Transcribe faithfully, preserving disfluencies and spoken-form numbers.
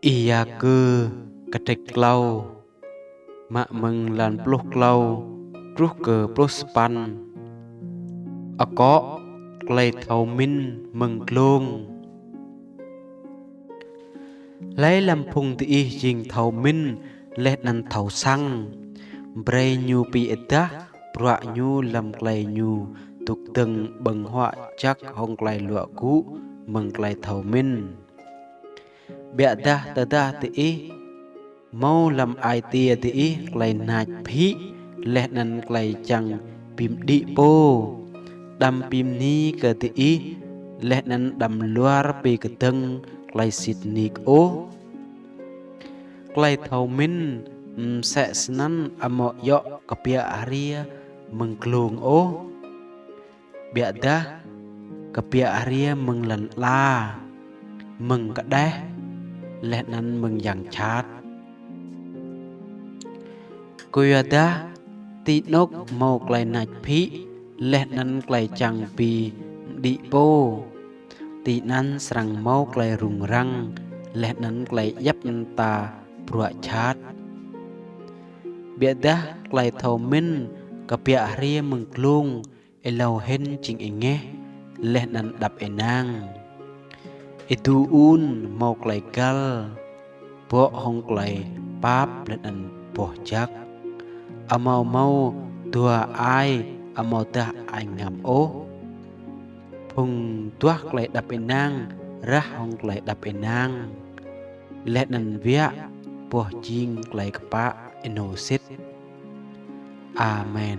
Y-Yakơ kdrêč klâo, mă mơ̆ng êlan pluh klâo truh kơ pluh sa păn. Akŏ: Klei thâo mĭn mơ̆ng dlông. Hlei hlăm phung diih jing thâo mĭn leh anăn thâo săng, brei ñu bi êdah bruă ñu hlăm klei ñu dôk dơ̆ng ƀơ̆ng huă jăk hŏng klei luă gŭ mơ̆ng klei thâo mĭn. Ƀiădah tơdah diih mâo hlăm ai tiê diih klei nač phĭ leh anăn klei čiăng bi mđĭ pô, đăm bi mni kơ diih, leh anăn đăm luar bi kdơ̆ng klei sĭt nik ôh. Klei thâo mĭn msĕ snăn amâo djŏ kbiă hriê mơ̆ng dlông ôh, ƀiădah kbiă hriê mơ̆ng lăn ala, mơ̆ng kđeh, leh anăn mơ̆ng yang jhat. Kyuadah ti anôk mâo klei nač phĭ leh anăn klei čiăng bi mđĭ pô, ti anăn srăng mâo klei rŭng răng leh anăn klei djăp mta bruă jhat. Ƀiădah klei thâo mĭn kbiă hriê mơ̆ng dlông êlâo hĭn jing êngeh leh anăn êđăp ênang, êdu êun, mâo klei găl, bŏ hŏng klei pap leh anăn boh jăk, amâo mâo dua ai amâodah ai ngăm ôh. Phung duah klei êđăp ênang rah hŏng klei êđăp ênang, leh anăn wiă boh jing klei kpă ênô sĭt. Amen.